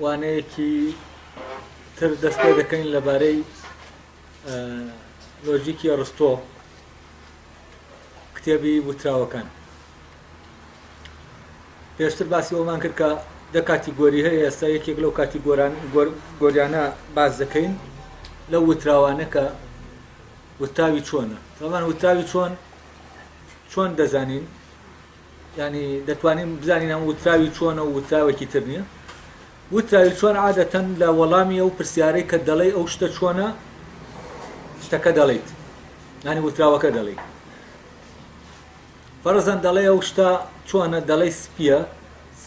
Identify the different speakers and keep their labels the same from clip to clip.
Speaker 1: وانەیەکی تر دەست پێ دەکەین لەبارەی لۆژیکی ئەڕستۆ کتێبی وتراوەکان. پێشتر باسی ئەومان کرد کە دە کاتیگۆری هەیە ئێستا یەکێک لەو کاتیگۆران گۆریانە باس دەکەین لەو وتراوانە کە وتراوی چۆنە تەمان وتراوی چۆن چۆن دەزانین ینی دەتوانین بزانین ئەم وتراوی چۆنە و وتراوێکی تر نییە وتراوی چۆن عادەتەن لە وەڵامی ئەو پرسیارەی کە دەڵێی ئەو شتە چۆنە شتەکە دەڵێیت ینی وتراوەکە دەڵێیت فەرزەن دەڵێ ئەو شتە چۆنە دەڵێی سپیە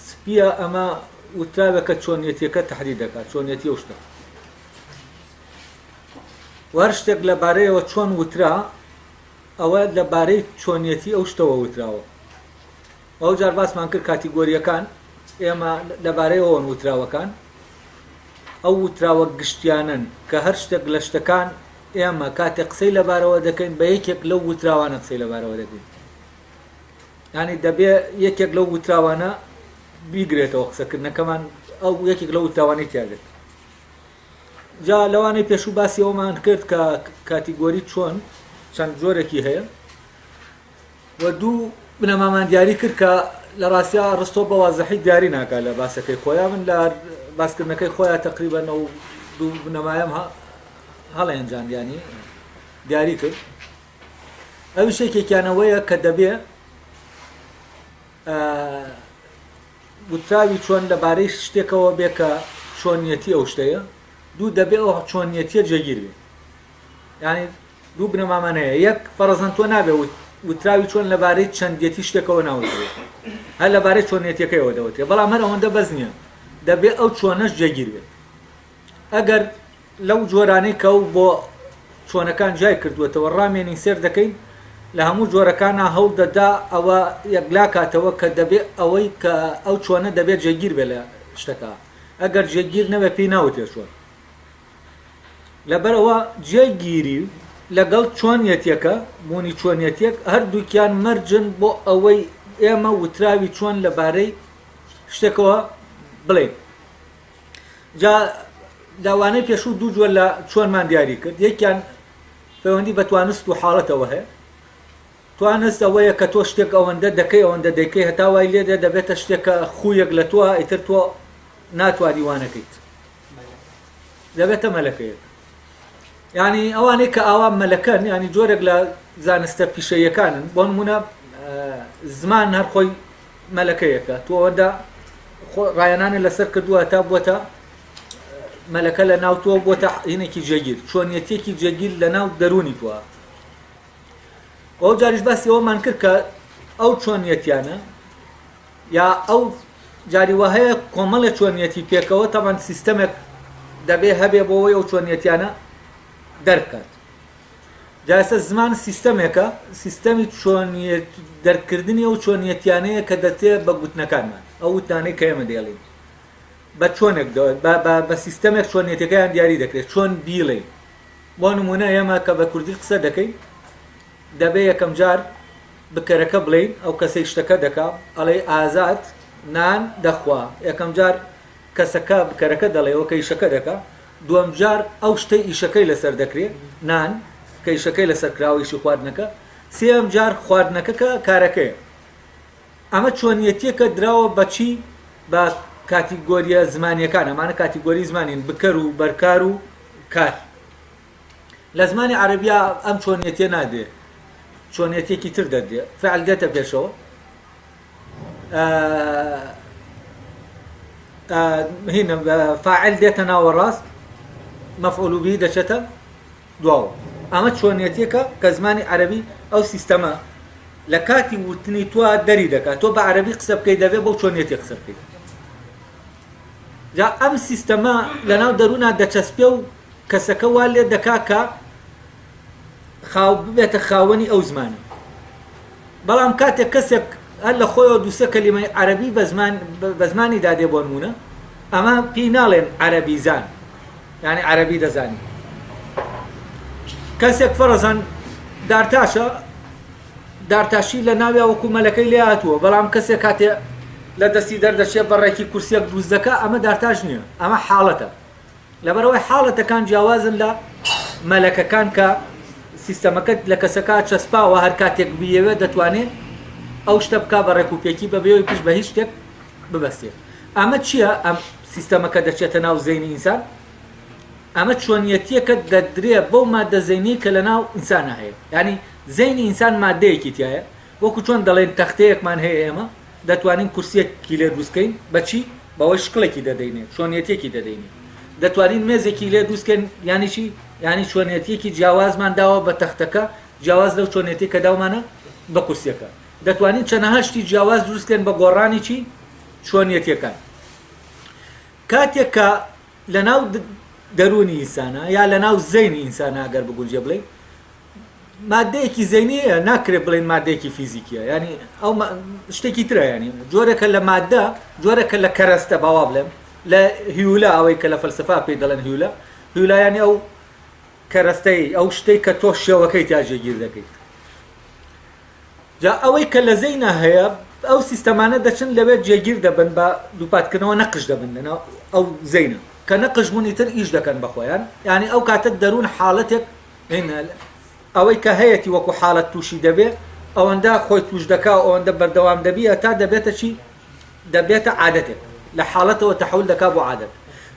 Speaker 1: سپیە ئەمە وتراوێکە چۆنیەتیەکە تحدید دەکات چۆنیەتی ئەو شتە وهەر شتێک لەبارەیەوە چۆن وترا ئەوە لەبارەی چۆنیەتی ئەو شتەوە وتراوە ئەو جار باسمان کرد کاتیگۆریەکان ئێمە لەبارەی ئەوەن وتراوەکان ئەو وتراوە گشتیانەن کە هەر شتێک لە شتەکان ئێمە کاتێک قسەی لەبارەوە دەکەین بە یەکێک لەو وتراوانە قسەی لەبارەوە دەکەین ینی دەبێ یەکێک لەو وتراوانە بیگرێتەوە قسەکردنەکەمان ئەو یەکێک لەو وتراوانەی تیاگرت جا لەوانەی پێشوو باسی ئەومان کرد کە کاتیگۆری چۆن چەند جۆرێکی هەیە و دوو بنەمامان دیاری کرد کە لە ڕاستیا ڕستۆ بە وازحی دیاری ناکات لە باسەکەی خۆیان من لە باسکردنەکەی خۆیان تقریبا ئەو دوو بنەمایەم هەڵێنجان ینی دیاری کرد ئەویش یەکێکیانەوەیە کە دەبێ وتراوی چۆن لەبارەی شتێکەوە بێ کە چۆنیەتی ئەو شتەیە دوو دەبێ ئەو چۆنیەتیە جێگیر بێ یعنی دوو بنەمامان هەیە یەک فەرەزەن تۆ نابێ وتراوی چۆن لەبارەی چەندێتی شتێکەوە ناوترێ هەر لەبارەی چۆنیەتیەکەیەوە دەوترێ بەڵام هەر ئەوەندە بەس نییە دەبێ ئەو چۆنەش جێگیر بێت ئەگەر لەو جۆرانەی کە ئەو بۆ چۆنەکان جیای کردووەتەوە ڕامێنین سێر دەکەین لە هەموو جۆرەکانا هەوڵ دەدا ئەوە یەکلا کاتەوە کە دەبێ ئەوەی کە ئەو چۆنە دەبێت جێگیر بێ لە شتەکە ئەگەر جێگیر نەبێ پێی ناوترێ چۆن لەبەرئەوە جێگیری لەگەڵ چۆنیەتیەکە بوونی چۆنیەتیەک هەردووکیان مەرجن بۆ ئەوەی ئێمە وتراوی چۆن لەبارەی شتێکەوە بڵێین جا لە وانەی پێشوو دوو جۆر لە چۆنمان دیاری کرد یەکیان پەیوەندی بە توانست و حاڵەتەوە هەیە توانست ئەوەیە کە تۆ شتێک ئەوەندە دەکەی ئەوەندە دەیکەی هەتا وای لێ دێ دەبێتە شتێک کە خوویەک لە تۆ ئیتر تۆ ناتوانی وانەکەیت دەبێتە مەلەکەیەک ینی ئەوانەی کە ئاوا مەلەکەن ینی جۆرێک لە زانستە پیشەیەکانن بۆ نمونە زمان هەر خۆی مەلەکەیەکە تۆ ئەوەندە ڕایەنانە لەسەر کردووە تا بووەتە مەلەکە لە ناو تۆ بۆتە هینێکی جێگیر چۆنیەتێکی جێگیر لە ناو دەرونی تۆ ئەو جاریش باسی ئەومان کرد کە ئەو چۆنیەتیانە یا ئەو جاری وە هەیە کۆمەڵێ چۆنیەتی پێکەوە تەمان سیستەمێک دەبێ هەبێ بۆەوەی ئەو چۆنیەتیانە دەربکات جا ئێستا زمان سیستەمێکە، سیستەمی چۆنیەت دەرکردنی ئەو چۆنیەتیانەیە کە دەترێت بە گوتنەکانمان، ئەو وتنانەی کە ئێمە دەیڵێین بە چۆنێک بە سیستەمێک چۆنیەتەکەیان دیاری دەکرێت چۆن بیڵێین. بۆ نمونە ئێمە کە بە کوردی قسە دەکەین دەبێ یەکەم جار بکەرەکە بڵێین ئەو کەسەی شتەکە دەکا ئەڵێ ئازاد نان دەخوا یەکەم جار کەسەکە بکەرەکە دەڵێ وەکە ئیشەکە دەکا دووەم جار ئەو شتەی ئیشەکەی لەسەر دەکرێ، نان، کە ئیشەکەی لەسەر کراوە ئیشی خواردنەکە، سێیەم جار خواردنەکە کە کارەکەیە. ئەمە چۆنیەتیەکە دراوە بە چی؟ بە کاتیگۆریە زمانیەکان، ئەمانە کاتیگۆری زمانین، بکەر و بەرکار و کار. لە زمانی عەرەبیا ئەم چۆنیەتیە نادرێ، چۆنیەتیەکی تر دەدرێ، فعل دێتە پێشەوە، هینە فاعل دێتە ناوەڕاست مەفعول به دەچێتە دواوە ئەمە چۆنیەتیەکە کە زمانی عەربی ئەو سیستەمە لە کاتی وتنی تۆ دەری دەکات تۆ بە عەربی قسە بکەیت دەبێت بەو چۆنیەتی قسە بکەیت جا ئەم سیستەمە لەناو دەرونا دەچەسپێ و کەسەکە وا لێ دەکا کە خاو ببێتە خاوەنی ئەو زمانە بەڵام کاتێک کەسێک هەر لە خۆیەوە دووسێ کەلیمەی عەرەبی بە زمان بە زمانی دادێ بۆ نموونە ئەمە پێی ناڵێن عەرەبی زان یعنی عەرەبی دەزانی کەسێک فەرەزان دارتاشە دارتاشی لە ناویا وەکو مەلەکەی لێ هاتووە بەڵام کەسێک کاتێ لە دەستی دەردەچێت بە ڕێکی کورسیەک دروست دەکا، ئەمە دارتاش نییە، ئەمە حاڵەتە. لەبەرئەوەی حاڵەتەکان جیاوازن لە مەلەکەکان کە سیستەمەکە لە کەسەکە چەسپاوە هەر کاتێک بیەوێت دەتوانێت ئەو شتە بکا بە ڕێکوپێکی بە بێ ئەوەی پشت بە هیچ شتێک ببەستێت. ئەمە چییە؟ ئەم سیستەمەکە دەچێتە ناو زەینی ئینسان. ئەمە چۆنیەتیەکە دەدرێ بەو مادە زەینیەی کە لەناو ئینسانا هەیە. یانی زەینی ئینسان مادەیەکی تیایە، وەکو چۆن دەڵێن تەختەیەکمان هەیە ئێمە دەتوانین کورسیەکی لێ دروست کەین بە چی؟ بەوەی شکڵێکی دەدەینێ، چۆنیەتیەکی دەدەینێ. دەتوانین مێزێکی لێ دروست کەین یانی چی؟ یانی چۆنیەتیەکی جیاوازمان داوە بە تەختەکە جیاواز لەو چۆنیەتی کە داومانە بە کورسیەکە. دەتوانین چەنەها شتی جیاواز دروست کەین بە گۆڕانی چی؟ چۆنیەتیەکان. کاتێک کە لەناو دەروونی ئینسانا یا لەناو زەینی ئینسانا ئەگەر بگونجێ بڵێین مادەیەکی زەینیە ناکرێت بڵێن مادەیەکی فیزیکیە ینی ئەو شتێکی ترە ینی جۆرەکە لە مادە جۆرەکە لە کەرەستە باوا بڵێم لە هیولا ئەوەی کە لە فەلسفا پێی دەڵێن هیولا هیولایانی ئەو کەرەستەی ئەو شتێک کە تۆ شێوەکەی تا جێگیر دەکەیت جا ئەوەی کە لە زەینا هەیە ئەو سیستەمانە دەچن لەوێ جێگیر دەبن بە دووپاتکردنەوە نەقش دەبن لەناو ئەو زەینە کە نەقش بوون ئیتر ئیش دەکەن بە خۆیان یانی ئەو کاتە دەروون حاڵەتێک ئەوەی کە هەیەتی وەکو حاڵەت تووشی دەبێ ئەوەندە خۆی توش دەکا و ئەوەندە بەردەوام دەبی هەتا دەبێتە چی دەبێتە عادەتێک لە حاڵەتەوە تەحول دەکا بۆ عادەت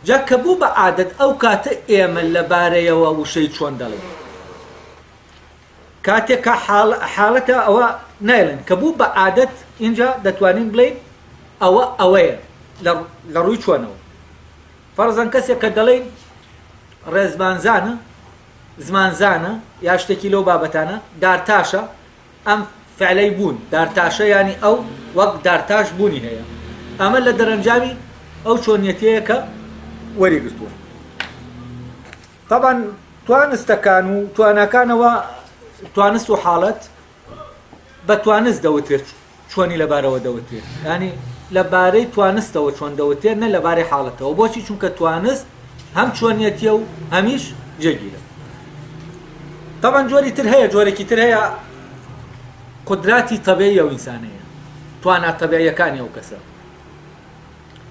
Speaker 1: جا کە بوو بە عادەت ئەو کاتە ئێمە لەبارەیەوە وشەی چۆن دەڵێین کاتێک کە حاڵەتە ئەوە نایڵێن کە بوو بە عادەت ئینجا دەتوانین بڵێین ئەوە ئەوەیە لە ڕووی چۆنەوە فەرزەن کەسێک کە دەڵێین ڕێزمانزانە زمانزانە یا شتێکی لەو بابەتانە دارتاشە ئەم فعلەی بوون دارتاشە ینی ئەو وەک دارتاش بوونی هەیە ئەمە لە دەرەنجامی ئەو چۆنیەتەیە کە وەریگرتووە تەبعەن توانستەکان و تواناکانەوە توانست و حاڵەت بە توانست دەوترێت چۆنی لەبارەوە دەوترێت ینی لەبارەی توانستەوە چۆن دەوترێت نە لەبارەی حاڵەتەوە بۆچی چونکە توانست هەم چۆنیەتیە و هەمیش جێگیرە تەبعەن جۆری تر هەیە جۆرێکی تر هەیە قدراتی تەبیعی ئەو ئینسانەیە توانا تەبیعیەکانی ئەو کەسە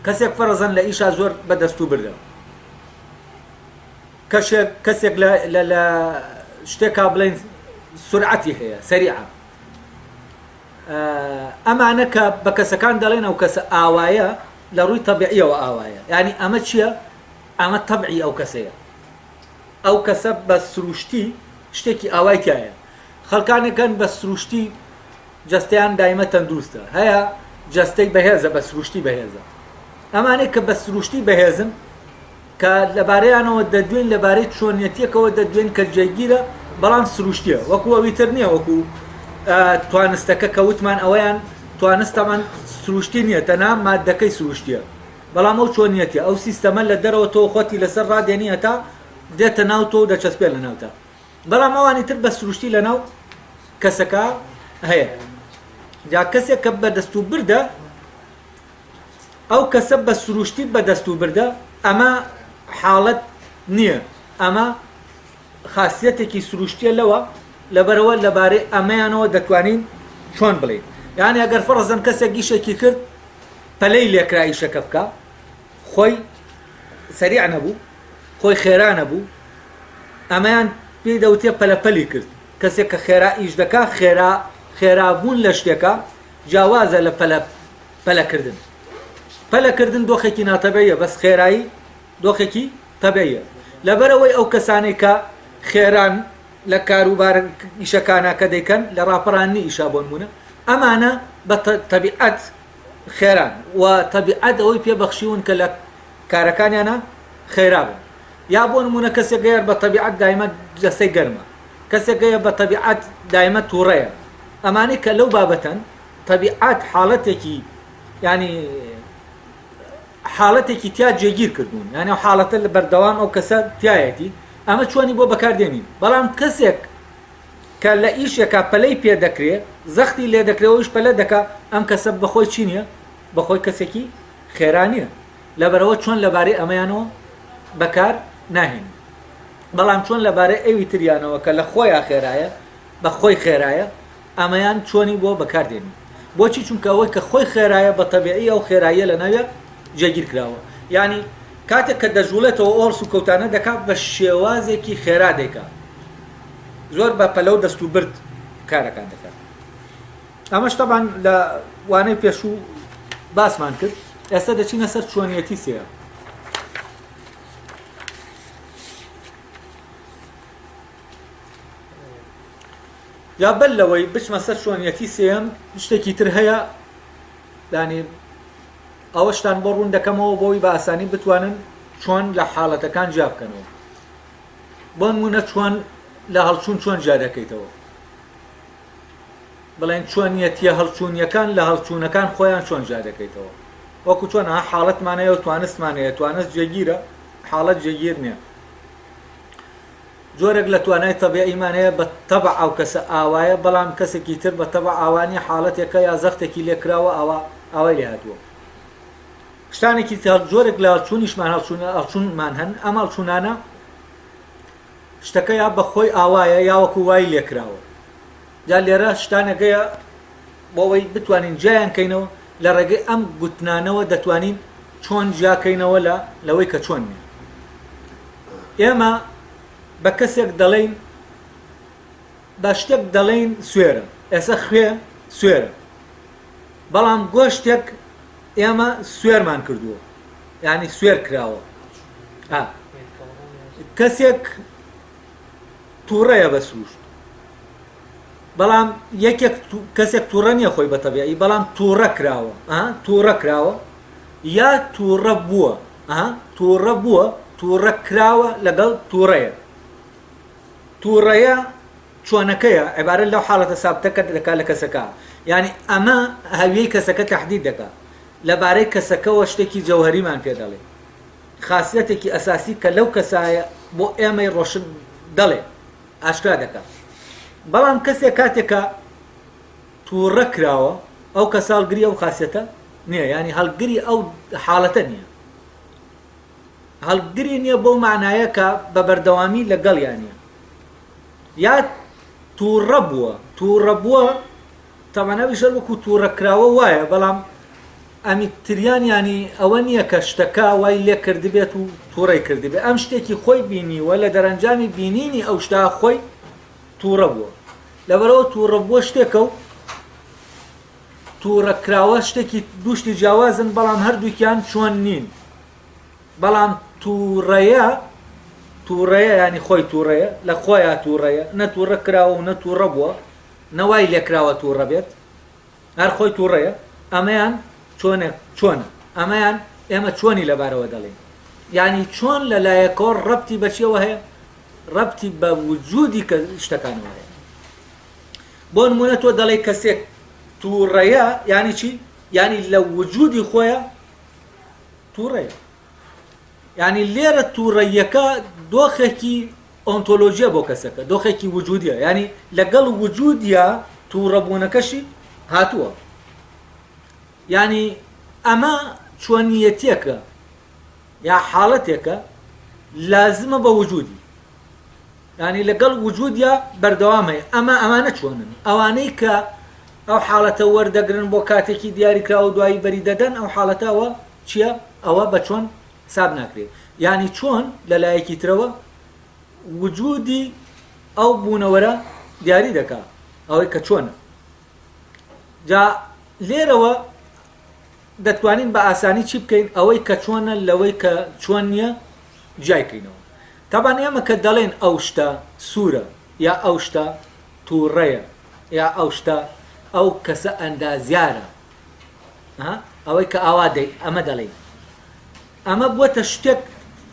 Speaker 1: کەسێک فەرزەن لە ئیشا زۆر بەدەست و بردە کەشێک کەسێک لە لە لە شتێکا بڵێن سرعەتی هەیە سەریعە ئەمانە کە بە کەسەکان دەڵێن ئەو کەسە ئاوایە لە ڕووی تەبیعیەوە ئاوایە یعنی ئەمە چییە ئەمە تەبعی ئەو کەسەیە ئەو کەسە بە سروشتی شتێکی ئاوای تایە خەڵکانێکن بە سروشتی جەستەیان دایمە تەندروستە هەیە جەستەی بەهێزە بە سروشتی بەهێزە ئەمانەی کە بە سروشتی بەهێزن کە لەبارەیانەوە دەدوێین لەبارەی چۆنیەتیەکەوە دەدوێن کە جێگیرە بەڵام سروشتیە وەکو ئەوی تر نییە وەکو توانستەکە کە وتمان ئەوەیان توانستەمان سروشتی نییە تەنها مادەکەی سروشتیە بەڵام ئەو چۆنیەتیە ئەو سیستەمە لە دەرەوە تۆ خۆتی لەسەر ڕادێنی هەتا دێتە ناو تۆ و دەچەسپێ لە ناوتا بەڵام ئەوانی تر بە سروشتی لە ناو کەسەکە هەیە جا کەسێک کە بە دەست و بردە ئەو کەسە بە سروشتی بە دەست و بردە ئەمە حاڵەت نییە ئەمە خاصیەتێکی سروشتیە لەوە لەبەرەوە لەبارەی ئەمەیانەوە دەتوانین چۆن بڵێین یعنی ئەگەر فەرزەن کەسێک ئیشێکی کرد پەلەی لێکرا ئیشەکە بکە خۆی سەریع نەبوو خۆی خێرا نەبوو ئەمەیان پێی دەوتێ پەلەپەلی کرد کەسێک کە خێرا ئیش دەکا خێرا خێرابوون لە شتێکە جیاوازە لە پەلە پەلەکردن پەلەکردن دۆخێکی ناتەبیعیە بەس خێرایی دۆخێکی تەبیعیە لەبەرئەوەی ئەو کەسانەی کە خێران لە کاروبار ئیشەکانا کە دەیکەن لە ڕاپەڕاندنی ئیشا بۆنمونە ئەمانە بە تەبیعەت خێران و تەبیعەت ئەوەی پێ بەخشیون کە لە کارەکانیانە خێرا بن یا بۆ نمونە کەسێک هەیە بە تەبیعەت دایمە جەستەی گەرمە کەسێک هەیە بە تەبیعەت دایمە تووڕەیە ئەمانەی کە لەو بابەتەن تەبیعەت حاڵەتێکی ینی حاڵەتێکی تیا جێگیر کردوون یعنی ئەو حاڵەتە لە بەردەوام ئەو کەسە تایەتی ئەمە چۆنی بۆ بەکاردێنین بەڵام کەسێک کە لە ئیشێکا پەلەی پێ دەکرێ زەختی لێ دەکرێ ئەویش پەلە دەکا ئەم کەسە بەخۆی چی نییە بەخۆی کەسێکی خێرا نییە لەبەرەوە چۆن لەبارەی ئەمەیانەوە بەکار ناهێنین بەڵام چۆن لەبارەی ئەوی تریانەوە کە لە خۆیان خێرایە بە خۆی خێرایە ئەمەیان چۆنی بۆ بەکار دێنین. بۆچی؟ چونکە ئەوەی کە خۆی خێرایە بە تەبیعی ئەو خێراییە لە ناویا جێگیر کراوە. یانی کاتێک کە دەجوڵێتەوە ئەو هەڵسوکەوتانە دەکا بە شێوازێکی خێرا دەیکا. زۆر بە پەلە و دەست و برد کارەکان دەکا. ئەمەش تەبعەن لە وانەی پێشوو باسمان کرد. ئێستا دەچینە سەر چۆنیەتی سێیەم. جا بەر لەوەی بچمە سەر چۆنیەتی سێیەم شتێکی تر هەیە یانی ئەوەشتان بۆ ڕوون دەکەمەوە بۆی بە ئاسانی بتوانن چۆن لە حاڵەتەکان جیا بکەنەوە بۆ نمونە چۆن لە هەڵچوون چۆن جیا دەکەیتەوە بڵێن چۆنیەتیە هەڵچوونیەکان لە هەڵچوونەکان خۆیان چۆن جیا دەکەیتەوە وەکو چۆن ها حاڵەتمان هەیە و توانستمان هەیە توانست جێگیرە حاڵەت جێگیر نییە جۆرێک لە توانای تەبیعیمان هەیە بە تەبع ئەو کەسە ئاوایە بەڵام کەسێکی تر بە تەبع ئاوا نیە حاڵەتێکە یا زەختێکی لێ کراوە ئاوا ئاوای لێ هاتووە شتانێکی تر جۆرێک لە هەڵچوونیشمان هەڵچوون هەڵچوونمان هەن ئەم هەڵچوونانە شتەکە یا بە خۆی ئاوایە یا وەکو وای لێ کراوە جا لێرە شتانەکەیە بۆ ئەوەی بتوانین جیایان کەینەوە لە ڕێگەی ئەم گوتنانەوە دەتوانین چۆن جیاکەینەوە لە لەوەی کە چۆن نیە ئێمە بە کەسێک دەڵێین بە شتێک دەڵێین سوێرە ئێستا خوێ سوێرە بەڵام گۆشتێک ئێمە سوێرمان کردووە یعنی سوێر کراوە کەسێک تووڕەیە بە سروشت بەڵام یەکێک کەسێک تووڕە نییە خۆی بە تەبیعی بەڵام تووڕە کراوە تووڕە کراوە یا تووڕە بووە تووڕە بووە تووڕە کراوە لەگەڵ تووڕەیە تووڕەیە چۆنەکەیە عبارە لەو حاڵەتە سابتەکە دەکات لە کەسەکە یعنی ئەمە هەویەی کەسەکە تهدید دەکات لەبارەی کەسەکەەوە شتێکی جەوهریمان پێ دەڵێ خاسیەتێکی ئەساسی کە لەو کەسایە بۆ ئێمەی ڕۆشن دەڵێ ئاشکرا دەکات بەڵام کەسێک کاتێک کە تووڕە کراوە ئەو کەسە هەڵگری ئەو خاسیەتە نییە ینی هەڵگری ئەو حاڵەتە نییە هەڵگری نییە بۆ معنایە کە بە بەردەوامی لەگەڵیان نیە یا تووڕە بووە تووڕە بووە تەبعەن ئەویش هەر وەکو توڕە کراوە وایە بەڵام ئەمی تریان یانی ئەوە نییە کە شتەکە وای لێ کردبێت و توڕەی کردبێت ئەم شتێکی خۆی بینیوە لە دەرەنجامی بینینی ئەو شتە خۆی توڕە بووە لەبەرەوە توڕە بووە شتێکە و توڕە کراوە شتێکی دووشتی جیاوازن بەڵام هەردووکیان چۆن نین بەڵام توڕەیە توڕەیە ینی خۆی توڕەیە لە خۆیان توڕەیە نە توڕە کراوە و نە توڕە بووە نە وای لێکراوە توڕە بێت هەر خۆی توڕەیە ئەمەیان چۆنە چۆنە ئەمەیان ئێمە چۆنی لەبارەوە دەڵێین یعنی چۆن لە لایەکەوە ڕەبتی بە چیەوە هەیە ڕەبتی بە وجودی کە شتەکانەوە هەیە بۆ نمونە تۆ دەڵێ کەسێک تووڕەیە یعنی چی یعنی لە وجودی خۆیە تووڕەیە یعنی لێرە تووڕەیەکە دۆخێکی ئۆنتۆلۆژیە بۆ کەسەکە، دۆخێکی وجودیە، یانی لەگەڵ وجودیا توڕەبوونەکەشی هاتووە. یانی ئەمە چۆنیەتیەکە یا حاڵەتێکە لازمە بە وجودی. یانی لەگەڵ وجودیا بەردەوام هەیە. ئەمە ئەمانە چۆنن؟ ئەوانەی کە ئەو حاڵەتە وەردەگرن بۆ کاتێکی دیاریکراوە دوایی بەری دەدەن ئەو حاڵەتە ئەوە چییە؟ ئەوە بە چۆن حساب ناکرێت یانی چۆن لە لایەکی ترەوە وجودی ئەو بوونەوەرە دیاری دەکا ئەوەی کە چۆنە جا لێرەوە دەتوانین بە ئاسانی چی بکەین ئەوەی کە چۆنە لەوەی کە چۆن نییە جیای کەینەوە تابان ئێمە کە دەڵێن ئەو شتە سوورە یا ئەو شتە تووڕەیە یا ئەو شتە ئەو کەسە ئەندازیارە ئەوەی کە ئاوا دەی ئەمە دەڵێین ئەمە بووەتە شتێک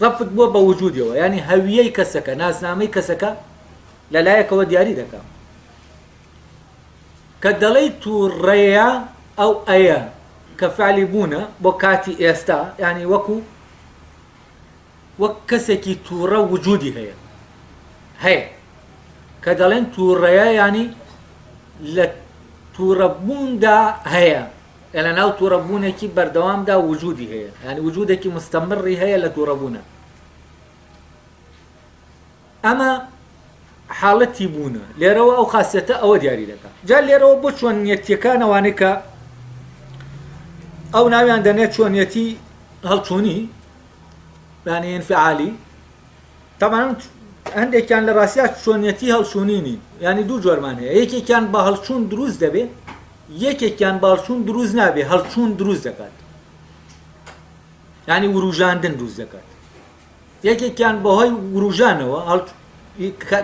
Speaker 1: ڕەفت بووە بە وجودیەوە ینی هەویەی کەسەکە ناسنامەی کەسەکە لە لایەکەوە دیاری دەکا کە دەڵێی تووڕەیە ئەو ئەیە کە فعلی بوونە بۆ کاتی ئێستا ینی وەکو وەک کەسێکی تووڕە وجودی هەیە هەیە کە دەڵێن تووڕەیە ینی لە تووڕەبووندا هەیە لە ناو تووڕەبوونێکی بەردەوامدا وجودی هەیە ینی وجودێکی مستەمڕی هەیە لە تووڕەبوونە ئەمە حاڵەتی بوونە لێرەوە ئەو خاصەتە ئەوە دیاری دەکات جا لێرەوە بۆ چۆن نیەتیەکان ئەوانەی کە ئەو ناویان دەنێت چۆنیەتی هەڵچوونی یانی ئینفعالی تەبعەن هەندێکیان لە ڕاستیا چۆنیەتی هەڵچوونی نین یانی دوو جۆرمان هەیە یەکێکیان بە هەڵچوون دروست دەبێ یەکێکیان بە هەڵچوون دروست نابێ هەڵچوون دروست دەکات یانی وروژاندن دروست دەکات یەکێکیان بەهۆی وروژانەوە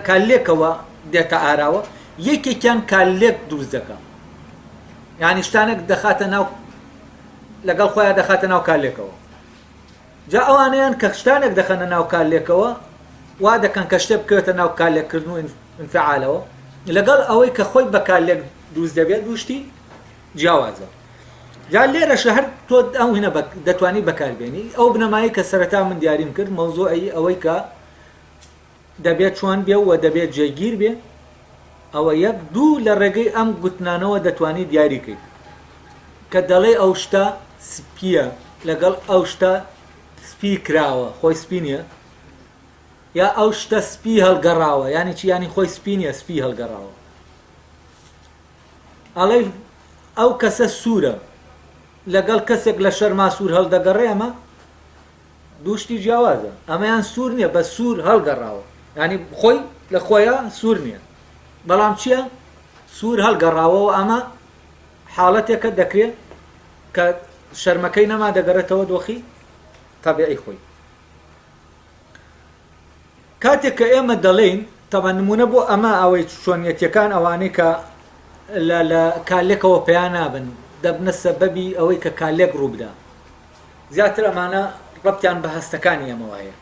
Speaker 1: کارلێکەوە دێتە ئاراوە یەکێکیان کارلێک دروست دەکات یعنی شتانێک دەخاتە ناو لەگەڵ خۆیان دەخاتە ناو کارلێکەوە جا ئەوانەیان کە شتانێک دەخەنە ناو کارلێکەوە وا دەکەن کە شتێک بکەوێتە ناو کارلێککردن و ئینفعالەوە لەگەڵ ئەوەی کە خۆی بە کارلێک دروست دەبێت دوو شتی جیاوازە جا لێرەشە هەر تۆ ئەو هینە دەتوانی بەکاربێنی ئەو بنەمایی کە سەرەتا من دیاریم کرد مەوزوعی ئەوەی کە دەبێت چۆن بێ و دەبێت جێگیر بێ ئەوە یەک دوو لە ڕێگەی ئەم گوتنانەوە دەتوانی دیاری کەیت کە دەڵێ ئەو شتە سپیە لەگەڵ ئەو شتە سپی کراوە خۆی سپی نییە یا ئەو شتە سپی هەڵگەڕاوە یانی چی یانی خۆی سپی نییە سپی هەڵگەڕاوە ئەڵێ ئەو کەسە سوورە لەگەڵ کەسێک لە شەرما سوور هەڵدەگەڕێ ئەمە دوو شتی جیاوازە ئەمەیان سوور نییە بە سوور هەڵگەڕاوە ینی خۆی لە خۆیان سوور نییە بەڵام چییە سوور هەڵگەڕاوەوە ئەمە حاڵەتێکە دەکرێت کە شەرمەکەی نەما دەگەڕێتەوە دۆخی تەبیعی خۆی کاتێک کە ئێمە دەڵێین تەبعەن نمونە بۆ ئەمە ئەوەی چۆنیەتیەکان ئەوانەی کە لە لە کارلێکەوە پەیا نابن دەبنە سەبەبی ئەوەی کە کارلێک ڕووبدا زیاتر ئەمانە ڕەبتیان بە هەستەکانی ئێمەوە هەیە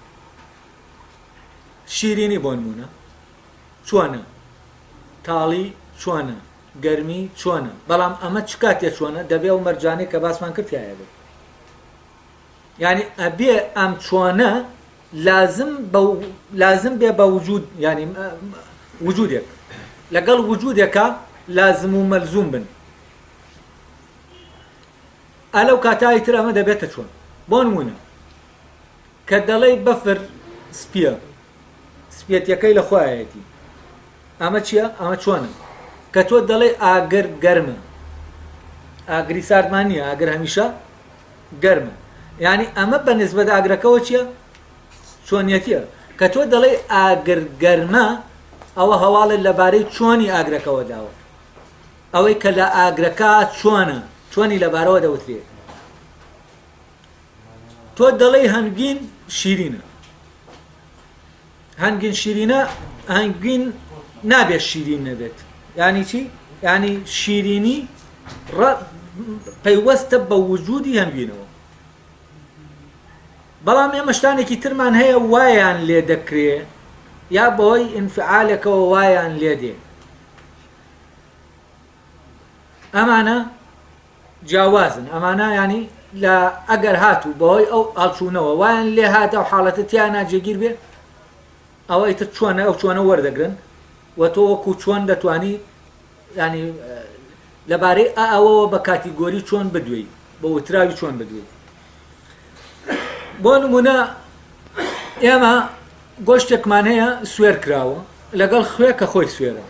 Speaker 1: شیرینی بۆ نمونە چۆنە تاڵی چۆنە گەرمی چۆنە بەڵام ئەمە چ کاتێ چۆنە دەبێ ئەو مەرجانەی کە باسمان کرد تیاە بێت یانی ئەبێ ئەم چۆنە لازم بە لازم بێ بە وجود یانی وجودێک لەگەڵ وجودێکە لازم و مەلزوم بن ئەلەو کاتایی تر ئەمە دەبێتە چۆن بۆ نمونە کە دەڵێی بەفر سپیە سپیەتیەکەی لە خۆیەتی ئەمە چییە ئەمە چۆنە کە تۆ دەڵێ ئاگر گەرمە ئاگری ساردمان نییە ئاگر هەمیشە گەرمە یانی ئەمە بە نسبەت ئاگرەکەوە چییە چۆنیەتیە کە تۆ دەڵێی ئاگر گەرمە ئەوە هەواڵێت لەبارەی چۆنی ئاگرەکەوە داوە ئەوەی کە لە ئاگرەکە چۆنە چۆنی لەبارەوە دەوترێت تۆ دەڵێی هەنگوین شیرینە هەنگوین شیرینە هەنگوین نابێت شیرین نەبێت ینی چی ینی شیرینی پەیوەستە بە وجودی هەنگوینەوە بەڵام ئێمە شتانێکی ترمان هەیە وایان لێ دەکرێ یا بەهۆی ئینفعالێکەوە وایان لێ دێ ئەمانە جیاوازن ئەمانە ینی لە ئەگەر هاتوو بەهۆی ئەو ئاڵچوونەوە وایان لێ هات ئەو حاڵەتە تیا ناجێگیر بێ ئەوە ئیتر چۆنە ئەو چۆنە وەردەگرن و تۆ وەکو چۆن دەتوانی ینی لەبارەی ئەوەوە بە کاتیگۆری چۆن بدوێی بە وتراوی چۆن بدوێی بۆ نمونە ئێمە گۆشتێکمان هەیە سوێر کراوە لەگەڵ خوێ کە خۆی سوێرە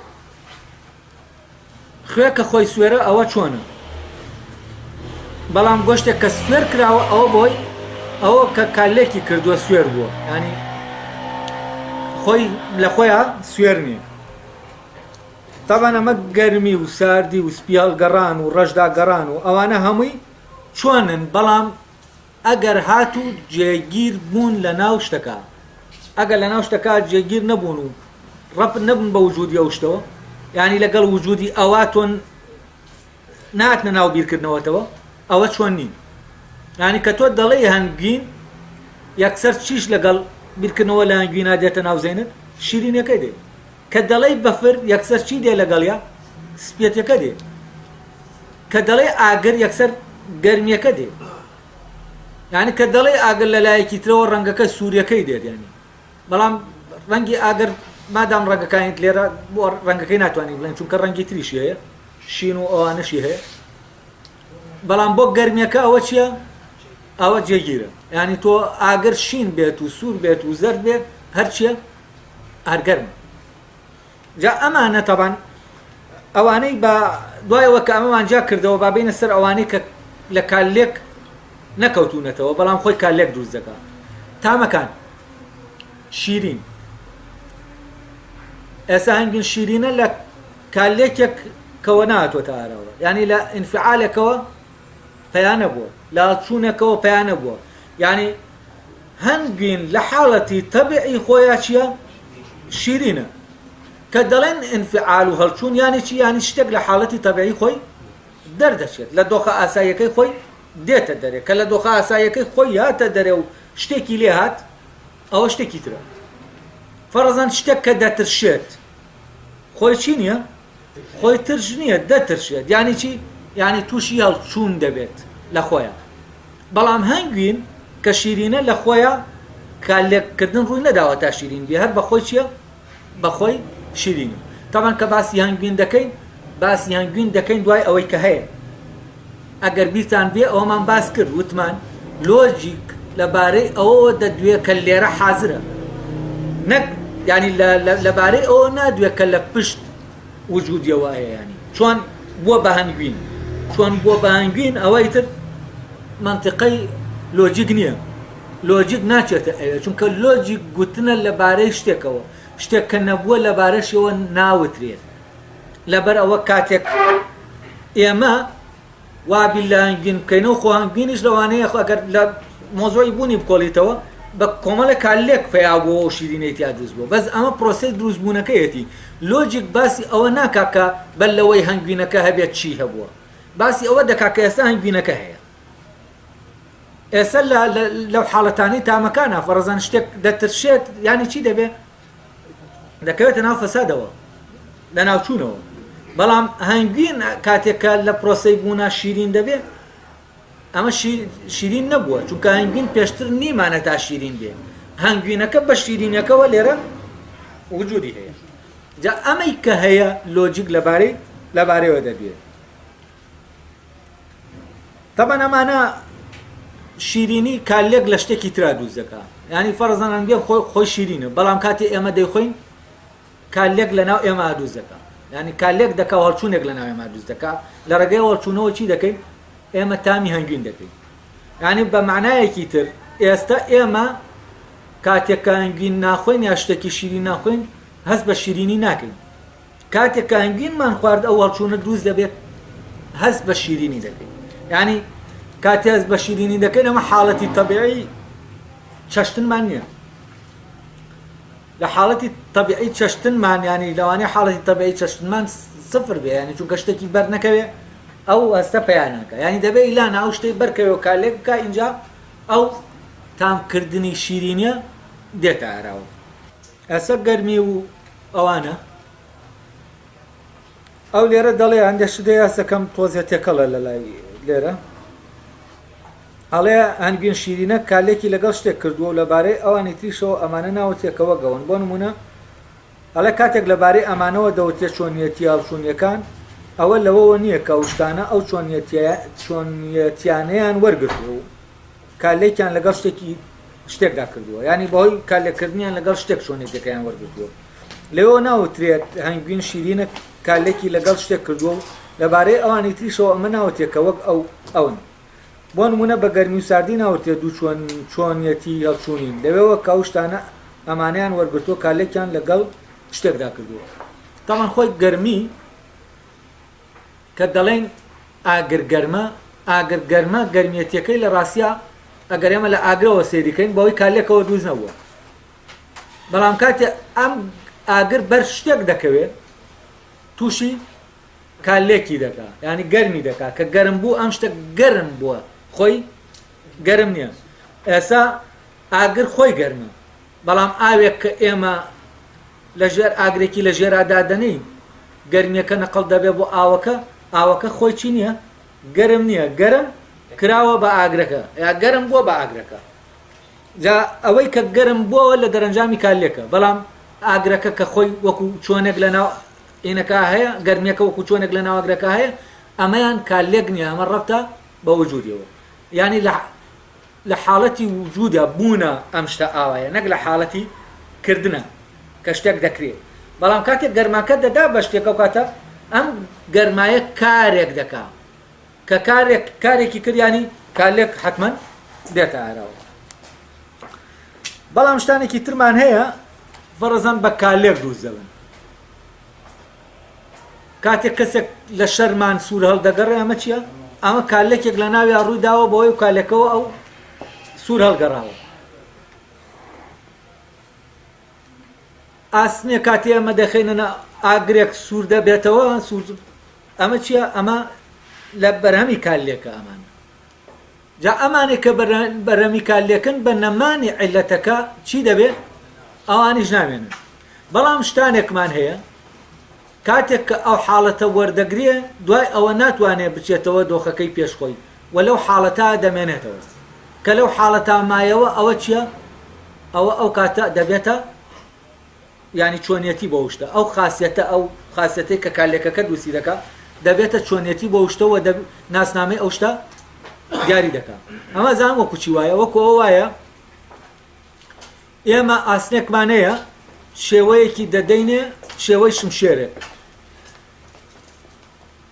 Speaker 1: خوێ کە خۆی سوێرە ئەوە چۆنە بەڵام گۆشتێک کە سوێر کراوە ئەوە بۆی ئەوە کە کارلێکی کردووە سوێر بووە ینی خۆی لە خۆیان سوێر نییە تاوان ئەمە گەرمی و ساردی و سپی هەڵگەڕان و ڕەشدا گەڕان و ئەوانە هەمووی چۆنن بەڵام ئەگەر هاتوو جێگیر بوون لە ناو شتەکە، ئەگەر لە ناو شتەکە جێگیر نەبوون و ڕەبت نەبوون بە وجودی ئەو شتەوە، یانی لەگەڵ وجودی ئەوا تۆ ناتنە ناو بیرکردنەوەتەوە، ئەوە چۆن نین. یانی کە تۆ دەڵێی هەنگوین، یەکسەر چیش لەگەڵ بیرکردنەوە لە هەنگوینا دێتە ناو زەینت؟ شیرینیەکەی دێ. کە دەڵێی بەفر، یەکسەر چی دێ لەگەڵیا؟ سپیەتەکە دێ. کە دەڵێی ئاگر یەکسەر گەرمیەکە دێ یعنی کە دەڵێ ئاگر لە لایەکی ترەوە ڕەنگەکە سووریەکەی دێت ینی بەڵام ڕەنگی ئاگر مادام ڕەنگەکانیت لێرە بۆ ڕەنگەکەی ناتوانانی بڵێن چونکە ڕەنگی تریشی هەیە شین و ئەوانەشی هەیە بەڵام بۆ گەرمیەکە ئەوە چییە ئەوە جێگیرە ینی تۆ ئاگر شین بێت و سوور بێت و زەرد بێت هەرچیە هەرگەرمە جا ئەمانە تەبعەن ئەوانەی بە دوایەوە کە ئەمەمان جیا کردەوە با بینە سەر ئەوانەی کە لە کارلێک نەکەوتوونەتەوە بەڵام خۆی کارلێک دروست دەکا. تامەکان شیرین ئێستا هەنگوین شیرینە لە کارلێکێک کەوە نهاتووەتە ئاراوە یعنی لە ئینفعالێکەوە پەیا نەبووە لە هەڵچوونێکەوە پەیا نەبووە یعنی هەنگوین لە حاڵەتی تەبعی خۆیا چییە؟ شیرینە. کە دەڵێن ئینفعال و هەڵچوون یانی چی؟ یانی شتێک لە حاڵەتی تەبعی خۆی دەردەچێت، لە دۆخە ئاساییەکەی خۆی دێتە دەرێ. کە لە دۆخە ئاساییەکەی خۆی هاتە دەرێ و شتێکی لێ هات، ئەوە شتێکی ترە. فەرەزەن شتێک کە دەترشێت، خۆی چی نییە؟ خۆی ترش نییە، دەترشێت. یانی چی؟ یانی تووشی هەڵچوون دەبێت لە خۆیا. بەڵام هەنگوین کە شیرینە لە خۆیا کارلێککردن ڕووی نەداوە تا شیرین بێ، هەر بە خۆی چییە؟ بە خۆی شیرینە. تەبعەن کە باسی هەنگوین دەکەین، باسی هەنگوین دەکەین دوای ئەوەی کە هەیە. ئەگەر بیرتان بێ ئەوەمان باس کرد، وتمان لۆجیک لەبارەی ئەوەوە دەدوێ کە لێرە حازرە، نەک یانی لەبارەی ئەوە نادوێ کە لە پشت وجودیەوە هەیە، یانی چۆن بووە بە هەنگوین، چۆن بووە بە هەنگوین ئەوە ئیتر مەنتیقەی لۆجیک نییە، لۆجیک ناچێتە ئەوێ، چونکە لۆجیک گوتنە لەبارەی شتێکەوە، شتێک کە نەبووە لەبارەشیەوە ناوترێت. لەبەر ئەوە کاتێک ئێمە وا بیر لە هەنگوین بکەینەوە، خۆ هەنگوینیش لەوانەیە خۆ ئەگەر لە مۆزۆی بوونی بکۆڵیتەوە بە کۆمەڵێک کارلێک پەیا بووە و شیرینەی تیا دروست بووە، بەس ئەمە پرۆسەی دروستبوونەکەیەتی. لۆجیک باسی ئەوە ناکا کە بەر لەوەی هەنگوینەکە هەبێت چی هەبووە، باسی ئەوە دەکا کە ئێستا هەنگوینەکە هەیە. ئێستا لەو حاڵەتانەی تامەکانە فەرەزان شتێک دەترشێت یانی چی دەبێ؟ دەکەوێتە ناو فەسادەوە لە ناوچوونەوە بەڵام هەنگوین کاتێک کە لە پرۆسەی بوونا شیرین دەبێ ئەمە شیرین نەبووە چونکە هەنگوین پێشتر نیمانە تا شیرین بێ هەنگوینەکە بە شیرینەکەوە لێرە وجودی هەیە جا ئەمەی کە هەیە لۆجیک لەبارەی لەبارەیەوە دەبێت تەبەن ئەمانە شیرینی کارلێک لە شتێکی ترا دروست دەکا یعنی فەرزەن هەنگوێن خۆی خۆی شیرینە بەڵام کاتێ ئێمە دەیخۆین کارلێک لە ناو ئێمە دروست دەکا یعنی کارلێک دەکا و هەڵچوونێک لە ناو ئێمە دروست دەکا لە ڕێگەی هەڵچوونەوە چی دەکەین ئێمە تامی هەنگوین دەکەین یعنی بە معنایەکی تر ئێستا ئێمە کاتێک کە هەنگوین ناخۆین یا شتێکی شیرین ناخۆین هەست بە شیرینی ناکەین کاتێک کە هەنگوینمان خوارد ئەو هەڵچوونە دروست دەبێت هەست بە شیرینی دەکەین یعنی کاتێ هەست بە شیرینی دەکەین ئەمە حاڵەتی تەبیعی چەشتنمان نییە لە حاڵەتی تەبیعی چەشتنمان ینی لەوانەیە حاڵەتی تەبیعی چەشتنمان سفر بێ ینی چونکە شتێکی بەر نەکەوێ ئەو هەستە پەیاناکە ینی دەبێ ئیلانە ئەو شتەی بەرکەوێ و کارلێک بکە اینجا ئەو تامکردنی شیرینیە دێتە ئاراوە ئەسە گەرمی و ئەوانە ئەو لێرە دەڵێ هەندێک شت هەیە هەستەکەم تۆزێ تێکەڵە لە لای لێرە ئەڵێ هەنگوین شیرینە کارلێکی لەگەڵ شتێک کردووە و لەبارەی ئەوانی تریشەوە ئەمانە ناوترێ کە وەک ئەوەن بۆ نمونە ئەڵێ کاتێک لەبارەی ئەمانەوە دەوترێ چۆنیەتی هەڵچوونیەکان ئەوە لەوەوە نییە کە ئەو شتانە ئەو چۆنیەتیانەیان وەرگرتووە و کارلێکیان لەگەڵ شتێکی شتێکدا کردووە یانی بەهۆی کارلێککردنیان لەگەڵ شتێک چۆنێتیەکەیان وەرگرتووە لەوێوە ناوترێت هەنگوین شیرینە کارلێکی لەگەڵ شتێک کردووە و لەبارەی ئەوانی تریشەوە ئەمە ناوترێت کە وەک ئەو ئەون بۆ نمونە بە گەرمی و ساردی ناوترێت دوو چۆن چۆنیەتی هەڵچوونین لەوێوە کە ئەو شتانە ئەمانەیان وەرگرتووە کارلێکیان لەگەڵ شتێکدا کردووە تاوان خۆی گەرمی کە دەڵێین ئاگر گەرمە، ئاگر گەرمە، گەرمیەتیەکەی لە ڕاستیا ئەگەر ئێمە لە ئاگرەوە سەیری کەین بەهۆی کارلێکەوە دروست نەبووە. بەڵام کاتێ ئەم ئاگر بەر شتێک دەکەوێ تووشی کارلێکی دەکا یعنی گەرمی دەکا کە گەرم بوو ئەم شتە گەرم بووە خۆی گەرم نییە ئێستا ئاگر خۆی گەرمە بەڵام ئاوێک کە ئێمە لە ژێر ئاگرێکی لە ژێرا دادەنێین گەرمیەکە نەقڵ دەبێ بۆ ئاوەکە ئاوەکە خۆی چی نییە گەرم نییە گەرم کراوە بە ئاگرەکە یا گەرم بووە بە ئاگرەکە جا ئەوەی کە گەرم بووەوە لە دەرەنجامی کارلێکە بەڵام ئاگرەکە کە خۆی وەکو چۆنێک لە ناو ئینەکە هەیە گەرمیەکە وەکو چۆنێک لە ناو ئاگرەکە هەیە ئەمەیان کارلێک نییە ئەمە ڕەبتە بە وجودیەوە یعنی لە لە حاڵەتی وجودا، بوونا، ئەم شتە ئاوایە نەک لە حاڵەتی کردنا کە شتێک دەکرێ بەڵام کاتێک گەرماکە دەدا بە شتێک ئەو کاتە ئەم گەرمایە کارێک دەکا کە کارێک کارێکی کرد یانی کارلێک حەتمەن. دێتە ئاراوە. بەڵام شتانێکی ترمان هەیە فەڕزان بە کارلێک دروست دەبن. کاتێک کەسێک لە شەرمان سوور هەڵدەگەڕێ ئەمە چییە؟ ئەمە کارلێکێک لە ناویا ڕووی داوە بەوەی و کارلێکەوە ئەو سوور هەڵگەڕاوە. ئاسنێ کاتێ ئەمە دەخەینە ناو ئاگرێک سوور دەبێتەوە سوور ئەمە چییە؟ ئەمە لە بەرهەمی کارلێکە ئەمانە. جا ئەمانەی کە بەرهەمی کارلێکن بە نەمانی عیللەتەکە چی دەبێ؟ ئەوانیش نامێنن. بەڵام شتانێکمان هەیە کاتێک کە ئەو حاڵەتە وەردەگرێ دوای ئەوە ناتوانێ بچێتەوە دۆخەکەی پێش خۆی و لەو حاڵەتە دەمێنێتەوە. کە لەو حاڵەتە مایەوە ئەوە چییە؟ ئەوە ئەو کاتە دەبێتە یانی چۆنیەتی بۆ شتە ئەو خاسیەتە ئەو خاسیەتەی کە کارلێکەکە دروستی دەکا دەبێتە چۆنیەتی بۆ شتە و ناسنامەی ئەو شتە دیاری دەکا. ئەمە زان وەکو چی وایە؟ وەکو ئەوە وایە ئێمە ئاسنێکمان هەیە شێوەیەکی دەدەینێ شێوەی شمشێرێک،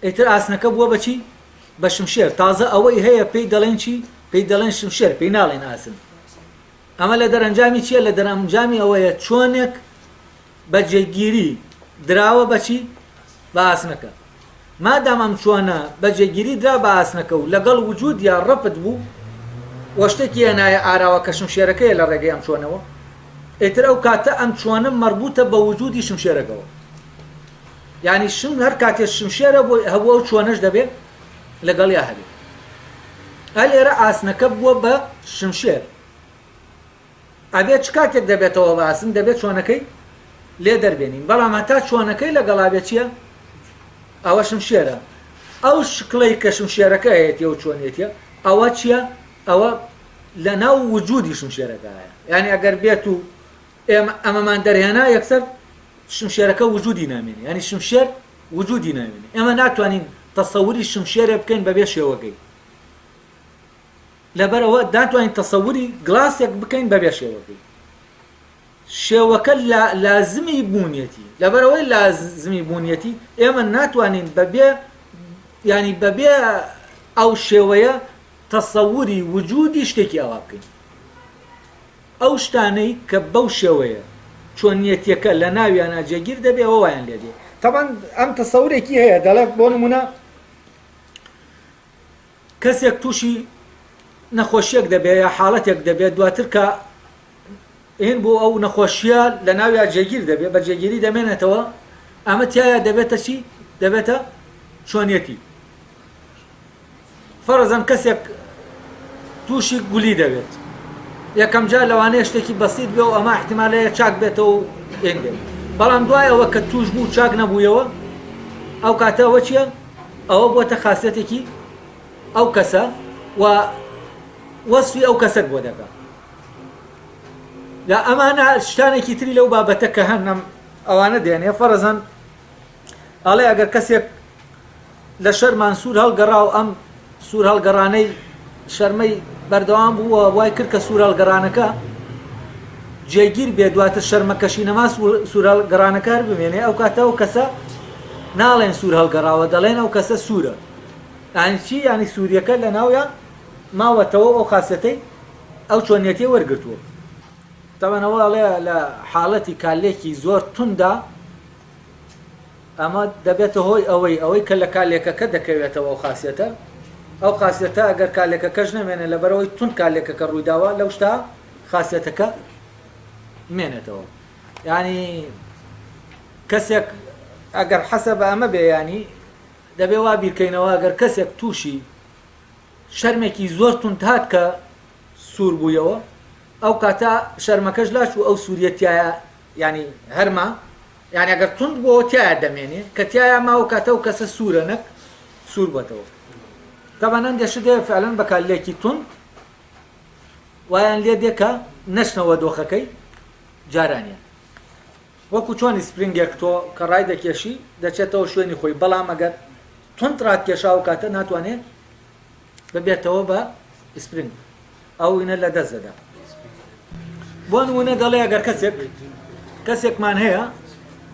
Speaker 1: ئیتر ئاسنەکە بووە بەچی؟ بە شمشێر. تازە ئەوەی هەیە پێی دەڵێن چی؟ پێی دەڵێن شمشێر، پێی ناڵێن ئاسن. ئەمە لە دەرەنجامی چییە؟ لە دەرەنجامی ئەوەیە چۆنێک بە جێگیری دراوە بە چی؟ بە ئاسنەکە. مادام ئەم چۆنە بە جێگیری درا بە ئاسنەکە و لەگەڵ وجودیا ڕەبت بوو و شتێکی هێنایە ئاراوە کە شمشێرەکەیە لە ڕێگەی ئەم چۆنەوە، ئیتر ئەو کاتە ئەم چۆنە مەربوتە بە وجودی شمشێرەکەوە. یانی شم هەر کاتێ شمشێرە بۆی هەبوو ئەو چۆنەش دەبێ لەگەڵیا هەبێ. ئە لێرە ئاسنەکە بووە بە شمشێر. ئەبێ چ کاتێک دەبێتەوە بە ئاسن؟ دەبێت چۆنەکەی لێ دەربێنین. بەڵام هەتا چۆنەکەی لەگەڵا بێ چییە؟ ئەوە شمشێرە. ئەو شکڵەی کە شمشێرەکە هەیەتی ئەو چۆنیەتیە ئەوە چییە؟ ئەوە لە ناو وجودی شمشێرەکەیە. یعنی ئەگەر بێت و ئێمە ئەمەمان دەرهێنا یەکسەر شمشێرەکە وجودی نامێنێ. یعنی شمشێر وجودی نامێنێ. ئێمە ناتوانین تەسەوری شمشێرێ بکەین بەبێ شێوەکەی. لەبەرئەوە ناتوانین تەسەوری گڵاسێک بکەین بەبێ شێوەکەی. شێوەکە لازمی بوونیەتی. لەبەرئەوەی لازمی بوونیەتی ئێمە ناتوانین بەبێ یانی بەبێ ئەو شێوەیە تەسەوری وجودی شتێکی ئاوا بکەین. ئەو شتانەی کە بەو شێوەیە چۆنیەتیەکە لە ناویانا جێگیر دەبێ ئەوە وایان لێ دێ. تەبعەن ئەم تەسەورێکی هەیە دەڵێ بۆ نمونە کەسێک تووشی نەخۆشیەک دەبێ یا حاڵەتێک دەبێت دواتر کە هین بۆ ئەو نەخۆشیە لە ناویا جێگیر دەبێ بە جێگیری دەمێنێتەوە ئەمە تایە دەبێتە چی؟ دەبێتە چۆنیەتی. فەرزەن کەسێک تووشی گولی دەبێت یەکەم جار لەوانەیە شتێکی بەسیت بێ و ئەمە احتیمالەیە چاک بێتەوە و ئێن بێت بەڵام دوای ئەوە کە توش بوو چاک نەبوویەوە ئەو کاتە ئەوە چییە؟ ئەوە بۆتە خاصەتێکی ئەو کەسە و وەسفی ئەو کەسەت بۆ دەکا. لە ئەمانە شتانێکی تری لەو بابەتە کە هەن ئەوانە دێنێ فەرزەن ئەڵێ ئەگەر کەسێک لە شەرمان سوور هەڵگەڕا و ئەم سوور هەڵگەڕانەی شەرمەی بەردەوام بوو و وای کرد کە سوور هەڵگەڕانەکە جێگیر بێ دواتر شەرمەکەشی نەما سوور هەڵگەڕانەکە هەر بمێنێ ئەو کاتە ئەو کەسە ناڵێن سوور هەڵگەڕاوە دەڵێن ئەو کەسە سوورە یانی چی یانی سووریەکە لە ناویا ماوەتەوە ئەو خاسەتەی ئەو چۆنیەتی وەرگرتووە تەبەنەوە ئەڵێ لە حاڵەتی کارلێکی زۆر توندا ئەمە دەبێتە هۆی ئەوەی ئەوەی کە لە کارلێکەکە دەکەوێتەوە ئەو خاسیەتە، ئەو خاسیەتە ئەگەر کارلێکەکەش نەمێنێ لەبەرئەوەی توند کارلێکەکە ڕوویداوە لەو شتە خاسیەتەکە مێنێتەوە. یانی کەسێک ئەگەر حەسە بە ئەمە بێ یانی دەبێ وا بیرکەینەوە ئەگەر کەسێک تووشی شەرمێکی زۆر توند هات کە سوور بوویەوە ئەو کاتە شەرمەکەش لاچوو ئەو سووریە تایە یانی هەرما یانی ئەگەر توند بۆوە تیایا دەمێنێ کە تیایا ماوە کاتە ئەو کەسە سوورە نەک سوور بۆتەوە تەبعەن هەندێ شت هەیە فعلەن بە کارلێکی توند وایان لێ دێ کە نەچنەوە دۆخەکەی جارانیان وەکو چۆن سپرینگێک تۆ کە ڕای دەکێشی دەچێتەوە شوێنی خۆی بەڵام ئەگەر توند ڕاتکێشا ئەو کاتە ناتوانێ ببێتەوە بە سپرینگ ئەو وینە لە دەست دەدا. بۆ نمونە دەڵێ ئەگەر کەسێک کەسێکمان هەیە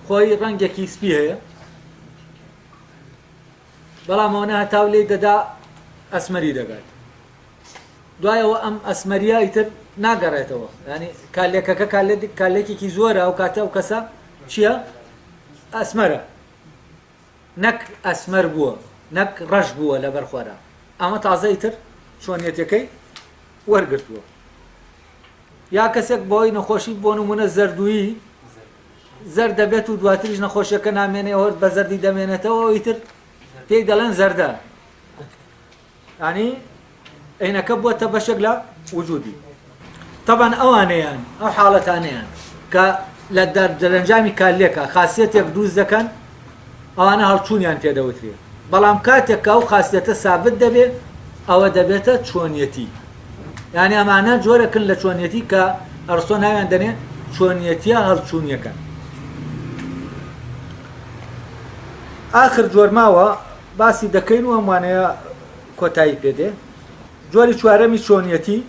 Speaker 1: خۆی ڕەنگێکی سپی هەیە بەڵام ئەوە هەتاو لێی دەدا ئەسمەری دەگات. دوایەوە ئەم ئەسمەریە ئیتر ناگەڕێتەوە ینی کارلێکەکە کارلێکێکی زۆرە ئەو کاتە ئەو کەسە چییە ئەسمەرە نەک ئەسمەر بووە نەک ڕەش بووە لەبەر خۆرا ئەمە تازە ئیتر چۆنیەتەکەی وەرگتووە یا کەسێک بۆی نەخۆشی بۆ نمونە زەردوویی زەرد دەبێت و دواتریش نەخۆشیەکە نامێنێ هەر بە زەردی دەمێنێتەوە ئیتر پێی دەڵێن زەردە یانی عینەکە بووەتە بەشێک لە وجودی تەبەن ئەوانەیان ئەو حاڵەتانەیان کە لە دەرەنجامی کارلێکە خاصیەتێک دروست دەکەن ئەوانە هەڵچوونیان پێدەوترێ بەڵام کاتێک کە ئەو خاصیەتە سابت دەبێ ئەوە دەبێتە چۆنیەتی یعنی ئەمانە جۆرەکن لە چۆنیەتی کە ئەرسۆ ناویان دەنێ چۆنیەتیە هەڵچوونیەکان ئاخر جۆر ماوە باسی دەکەین و ئەم وانەیە کۆتایی پێ دێ. جۆری چوارەمی چۆنیەتی،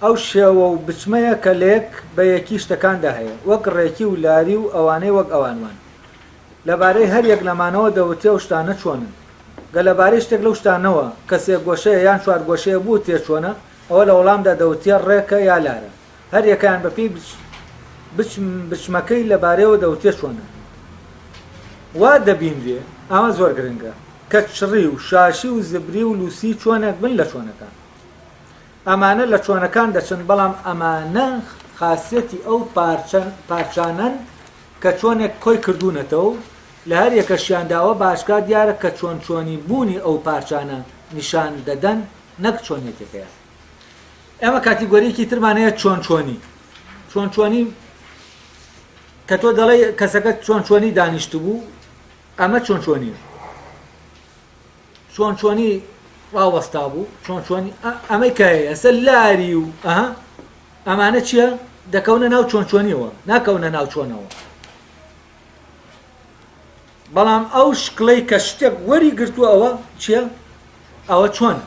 Speaker 1: ئەو شێوە و بچمەیە کە لە یەک بە یەکی شتەکاندا هەیە، وەک ڕێکی و لاری و ئەوانەی وەک ئەوان وان. لەبارەی هەر یەک لەمانەوە دەوترێ ئەو شتانە چۆنن. گەر لەبارەی شتێک لەو شتانەوە کە سێگۆشەیە یان چوارگۆشەیە بوترێ چۆنە، ئەوە لە وەڵامدا دەوترێ ڕێکە یا لارە. هەر یەکەیان بە پێی بچمەکەی لەبارەیەوە دەوترێ چۆنە. وا دەبینرێ، ئەمە زۆر گرنگە، کە چڕی و شاشی و زبری و لووسی چۆنێک بن لە چۆنەکان. ئەمانە لە چۆنەکان دەچن، بەڵام ئەمانە خاسیەتی ئەو پارچانەن کە چۆنێک کۆی کردوونەتەوە و لە هەر یەکەشیاندا ئەوە بە ئاشکرا دیارە کە چۆن چۆنی بوونی ئەو پارچانە نیشان دەدەن نەک چۆنیەتەکەیان. ئێمە کاتیگۆریەکی ترمان هەیە چۆن چۆنی چۆن چۆنی کە تۆ دەڵێ کەسەکە چۆن چۆنی دانیشتبوو ئەمە چۆن چۆنیە چۆن چۆنی ڕاوەستا بوو چۆن چۆنی ئەمەی کە هەیە ئەسە لاری و ئەها ئەمانە چییە دەکەونە ناو چۆن چۆنیەوە ناکەونە ناو چۆنەوە بەڵام ئەو شکڵەی کە شتێک وەری گرتووە ئەوە چییە؟ ئەوە چۆن؟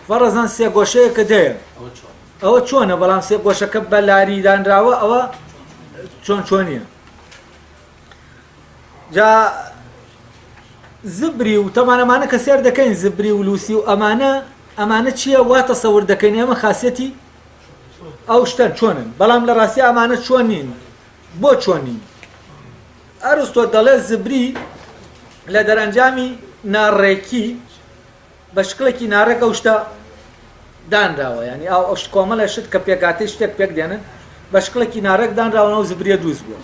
Speaker 1: فەڕەزان سێگۆشەیەکە دەیە ئەوە چۆنە بەڵام سێگۆشەکە بە لاری دانراوە ئەوە چۆن چۆنیە جا زبری و تەمانەمانە کە سێر دەکەین زبری و لوسی و ئەمانە ئەمانە چییە وا تەسەور دەکەین ئێمە خاصەتی ئەو شتەن چۆنن بەڵام لە ڕاستی ئەمانە چۆن نین بۆ چۆن نین ئەرستۆ دەڵێ زبری لە دەرەنجامی ناڕێکی بە شکڵێکی ناڕێک ئەو شتە دانراوە ینی ئەو ئەو کۆمەڵە شت کە پێکاتی شتێک پێک دێنن بە شکڵێکی ناڕێک دانراون ئەو زبریە دروست بووە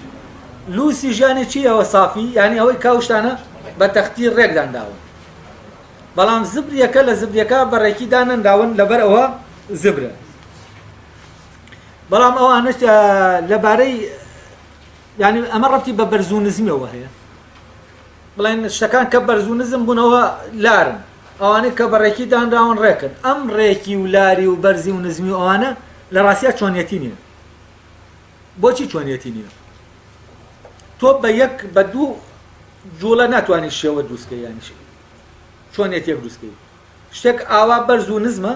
Speaker 1: لوسی ژیانی چی ئەوە سافی یعنی ئەوەی کاوشتانە بە تەختی ڕێک دانراون بەڵام زبریەکە لە زبریەکە بە ڕێکی دانەنراون لەبەر ئەوە زبرە بەڵام ئەوانش لەبارەی یانی ئەمە ڕەبتی بە بەرز و نزمیەوە هەیە بڵێن شتەکان کە بەرز و نزم بوونەوە لارن ئەوانەی کە بە ڕێکی دانراون ڕێکن ئەم ڕێکی و لاری و بەرزی و نزمی و ئەوانە لە ڕاستیا چۆنیەتی نییە بۆچی چۆنیەتی نییە تۆ بە یەک بە دوو جوڵە ناتوانانی شێوە دروستکە یانیش چۆنیەتێک دروستکەی شتێک ئاوا بەرز و نزمە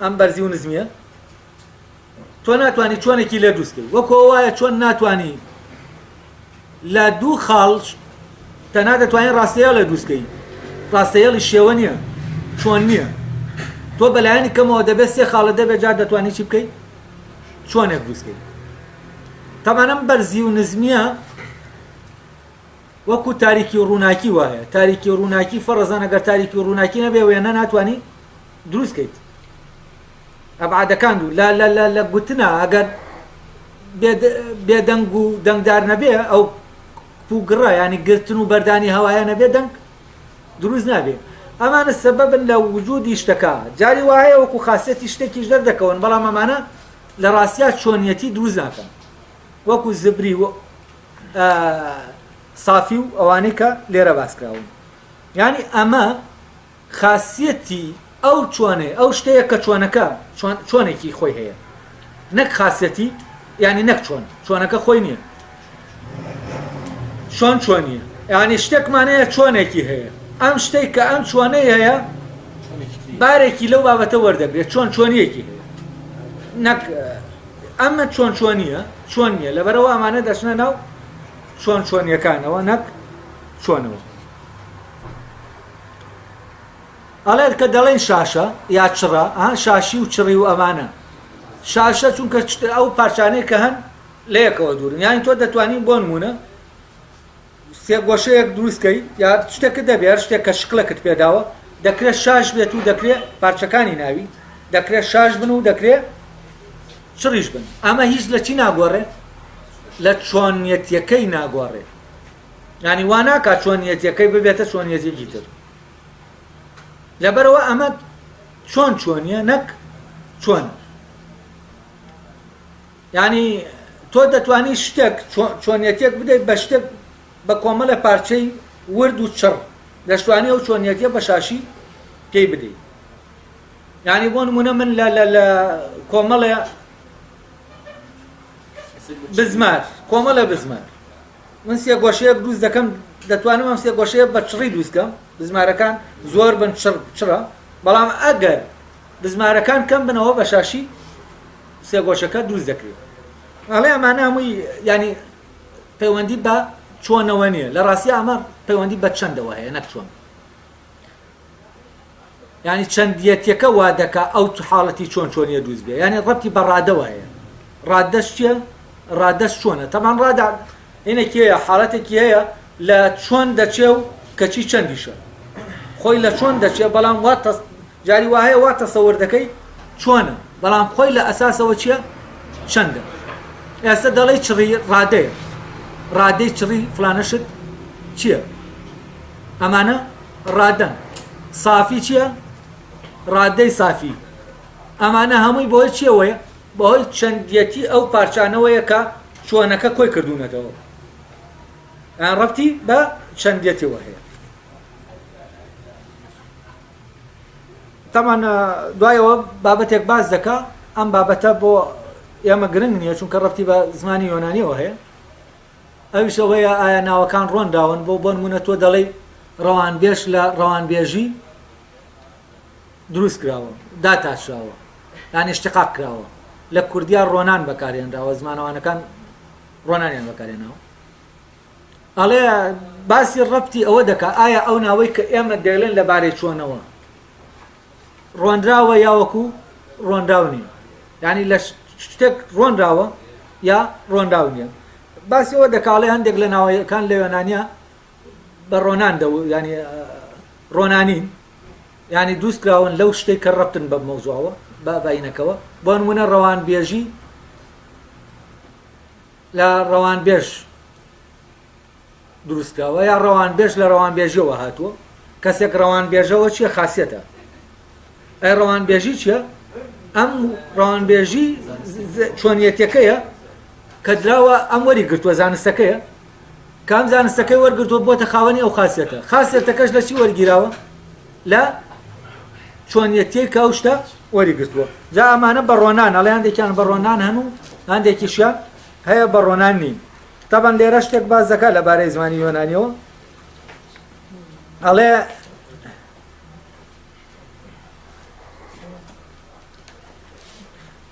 Speaker 1: ئەم بەرزی و نزمیە تۆ ناتوانی چۆنێکی لێ دروست کەی وەکو وایە چۆن ناتوانی لە دوو خاڵ تەنها دەتوانین ڕاستەیەڵێ دروست کەی ڕاستەیەڵی شێوە نییە چۆن نییە تۆ بەلایەنی کەمەوە دەبێت سێ خاڵە دەبێت جار دەتوانی چی بکەیت چۆنێک دروست کەی تەمانەم بەرزی و نزمیە وەکو تاریکی و ڕووناکی وایە تاریکی و ڕووناکی فەڕزان ئەگەر تاریکی و ڕووناکی نەبێ وێنە ناتوانانی دروست کەیت ئەبعادەکان و لە لە لە لە گوتنا ئەگەر بێدەنگ و دەنگدار نەبێ ئەو پوگڕە ینی گرتن و بەردانی هەوایە نەبێ دەنگ دروست نابێ ئەمانە سەبەبن لە وجودی شتەکە جاری وایە وەکو خاصەتی شتێکیش دەردەکەون بەڵام ئەمانە لە ڕاستیا چۆنیەتی دروست ناکەن وەکو زبری و سافی و ئەوانەی کە لێرە باسکراون یعنی ئەمە خاسیەتی ئەو چۆنەیە ئەو شتەیە کە چۆنەکە چۆن چۆنێکی خۆی هەیە نەک خاسیەتی یعنی نەک چۆن چۆنەکە خۆی نییە چۆن چۆنیە یعنی شتێکمان هەیە چۆنێکی هەیە ئەم شتێک کە ئەم چۆنەی هەیە بارێکی لەو بابەتە وەردەگرێت چۆن چۆنیەکی هەیە نەک ئەمە چۆن چۆنیە چۆن نییە لەبەرەوە ئەمانە دەچنە ناو چۆن چۆنیەکانەوە نەک چۆنەوە. ئەڵێت کە دەڵێن شاشە یا چڕە ها شاشی و چڕی و ئەمانە شاشە چونکە ئەو پارچانەی کە هەن لە یەکەوە دوورن یانی تۆ دەتوانی بۆ نمونە سێگۆشەیەک دروست کەی یا شتێکت دەبێ هەر شتێک کە شکڵێکت پێداوە دەکرێت شاش بێت و دەکرێت پارچەکانی ناوی دەکرێت شاش بن و دەکرێت چڕیش بن ئەمە هیچ لە چی ناگۆڕێ لە چۆنیەتیەکەی ناگۆڕێ ینی وا ناکات چۆنیەتیەکەی ببێتە چۆنیەتێکی تر لەبەرەوە ئەمە چۆن چۆنیە نەک چۆن یانی تۆ دەتوانی شتێک چۆنیەتیەک بدەیت بە شتێک بە کۆمەڵە پارچەی ورد و چڕ دەشتوانی ئەو چۆنیەتیە بە شاشی پێی بدەیت یعنی بۆ نمونە من لە لە لە کۆمەڵێ بزمار کۆمەڵە بزمار من سێ گۆشەیەک دروست دەکەم دەتوانم ئەم سێ گۆشەیە بە چڕی دروست کەم بزمارەکان زۆر بن چڕ چڕە بەڵام ئەگەر بزمارەکان کەم بنەوە بە شاشی سێگۆشەکە دروست دەکرێت ئەڵێ ئەمانە هەمووی ینی پەیوەندی بە چۆنەوە نییە لە ڕاستی ئەمە پەیوەندی بە چەندەوە هەیە نەک چۆن ینی چەندیەتەکە وا دەکا ئەو حاڵەتی چۆن چۆنیە دروست بێ ینی ڕەتی بە ڕادەوە هەیە ڕادەش چیە ڕادەش چۆنە تەمان ڕادا هینێکی هەیە حاڵەتێکی هەیە لە چۆن دەچێ و کەچی چەندیشە خۆی لە چۆن دەچێ بەڵام وا جاری وا هەیە وا تەسەور دەکەی چۆنە بەڵام خۆی لە ئەساسەوە چییە چەندە ئێستا دەڵێی چڕی ڕادەیە ڕادەی چڕی فلانە شت چییە ئەمانە ڕادەن سافی چییە ڕادەی سافی ئەمانە هەمووی بۆی چیەوەیە بەهۆی چەندیەتی ئەو پارچانەوەیە کە چۆنەکە کۆی کردوونەتەوە یان ڕەبتی بە چەندیەتەوە هەیە تەمان دوایەوە بابەتێک باس دەکا ئەم بابەتە بۆ ئێمە گرنگ نییە چونکە ڕەبتی بە زمانی یۆنانیەوە هەیە ئەویش ئەوەیە ئایا ناوەکان ڕۆنراون بۆ بۆ نمونە تۆ دەڵێی ڕەوانبێژ لە ڕەوانبێژی دروست کراوە داتاشراوە یان اشتقاق کراوە لە کوردیا ڕۆنان بەکارهێنراوە زمانەوانەکان ڕۆنانیان بەکارهێناوە ئەڵێ باسی ڕەبتی ئەوە دەکا ئایا ئەو ناوەی کە ئێمە دەیڵێن لەبارەی چۆنەوە ڕۆنراوە یاوەکو ڕۆنراو نییە یعنی لە شتێک ڕۆنراوە یا ڕۆنراو نییە باسی ئەوە دەکاڵێ هەندێک لە ناوەکان لە یۆنانیا بە ڕۆنان دە ینی ڕۆنانین ینی دروست کراون لەو شتێک کە ڕەتن بە مەوزوعەوە بە باینەکەەوە بۆ نمونە ڕەوانبێژی لە ڕەوانبێژ دروست کراوە یا ڕەوانبێژ لە ڕەوانبێژیەوە هاتووە کەسێک ڕەوانبێژەوە چیە خاصیتە ئەی ڕەوانبێژی چیە ئەم ڕەوانبێژی چۆنیەتەکەیە کە دراوە ئەم وەری گرتووە زانستەکەیە کام زانستەکەی وەرگتووە بۆتە خاوەنی ئەو خاصیتە خاصیتەکەش لە چی وەرگیراوە لە چۆنیەتیەی کە ئەو شتە وەری گرتووە جا ئەمانە بە ڕۆنان ئەڵێ هەندێکیان بە ڕۆنان هەن و هەندێکیشیان هەیە بە ڕۆنان نین تەبەن لێرە شتێک باس دەکات لەبارەی زمانی یۆنانیەوە ئەڵێ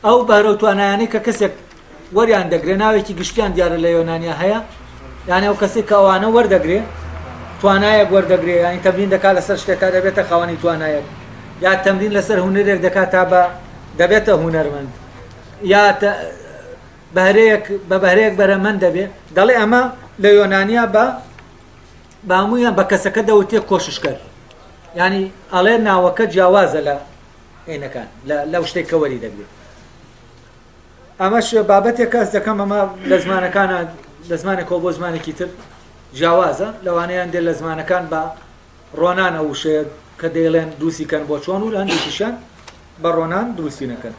Speaker 1: ئەو بەهرە و توانایانەی کە کەسێک وەریان دەگرێ ناوێکی گشتیان دیارە لە یۆنانیا هەیە یعنی ئەو کەسێک کە ئەوانە وەردەگرێ توانایەک وەردەگرێ ینی تەمرین دەکات لەسەر شتێک تا دەبێتە خاوەنی توانایەک یا تەمرین لەسەر هونەرێک دەکات تا بە دەبێتە هونەرمەند یا بەهرەیەک بە بەهرەیەک بەرەمەند دەبێ دەڵێ ئەمە لە یۆنانیا بە بامویان بە کەسەکە دەوتێ کۆششکەر ینی ئەڵێ ناوەکە جیاوازە لە عینەکان لە لەو شتێک کە وەری دەگرێت ئەمەش بابەتێک کەس دەکەم ئەمە لە زمانەکانە لە زمانێکەوە بۆ زمانێکی تر جیاوازە لەوانەیان دێت لە زمانەکان بە ڕۆنان ئەو وشەیە کە دەیڵێن دروستی کەن بۆ چۆن و لە هەندێکیشیان بە ڕۆنان دروستی نەکەن.